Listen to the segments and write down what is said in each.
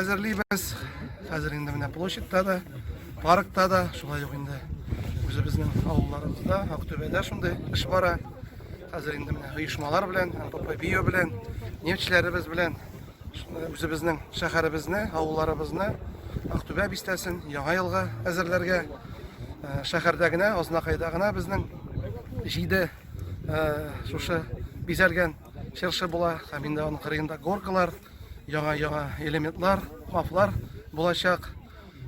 әзерлибез. Хәзер инде менә площадьта да, паркта да, шулай ук инде үзебезнең авылларыбызда, Актүбәдә шундый эш бара. Хәзер инде менә оешмалар белән, МПП Био белән, нефтьчеләребез белән үзебезнең шәһәребезне, авылларыбызны, Актүбә бистәсен яңа елга әзерләргә. Шәһәрдә генә, Азнакайда гына безнең 7 шушы бизәлгән чыршы була һәм инде аның кырыенда горкалар, яңа-яңа элементлар, мафлар булачак.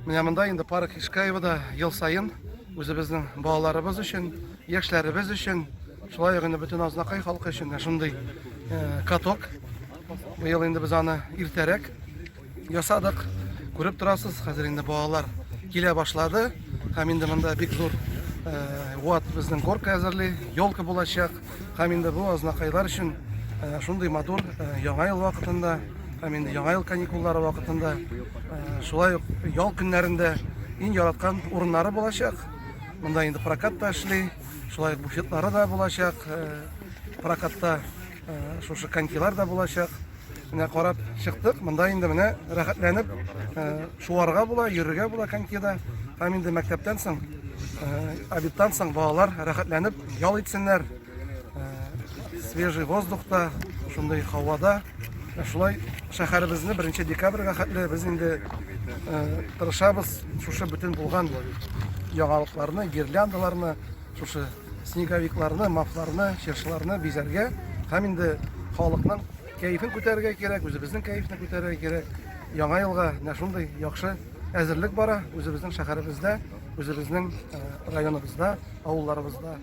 Менә монда инде парк Ишкаевада ел саен үзебезнең балаларыбыз өчен, яшьләребез өчен, шулай ук инде бөтен Азнакай халкы өчен дә шундый каток. Быел инде без аны иртәрәк ясадык. Күреп торасыз, хәзер инде балалар килә башлады. Һәм инде монда бик зур ват безнең горка әзерли, елка булачак. Һәм инде бу азнакайлар өчен шундый матур яңа ел вакытында һәм инде яңа ел каникуллары вакытында, шулай ук ял көннәрендә иң яраткан урыннары булачак. Монда инде прокат та эшли, шулай ук буфетлары да булачак, прокатта шушы конькилар да булачак. Менә карап чыктык, монда инде менә рәхәтләнеп шуарга була, йөрергә була конькида. Һәм инде мәктәптән соң, обедтан соң балалар рәхәтләнеп ял итсеннәр. Свежий воздухта, шундый һавада. Шулай шәһәребезне 1 декабрьгә хәтле без инде тырышабыз шушы бөтен булган яңалыкларны, гирляндаларны, шушы снеговикларны, мафларны, чыршыларны бизәргә һәм инде халыкның кәефен күтәрергә кирәк, үзебезнең кәефне күтәрергә кирәк. Яңа елга менә шундый яхшы әзерлек бара үзебезнең шәһәребездә, үзебезнең районыбызда, авылларыбызда.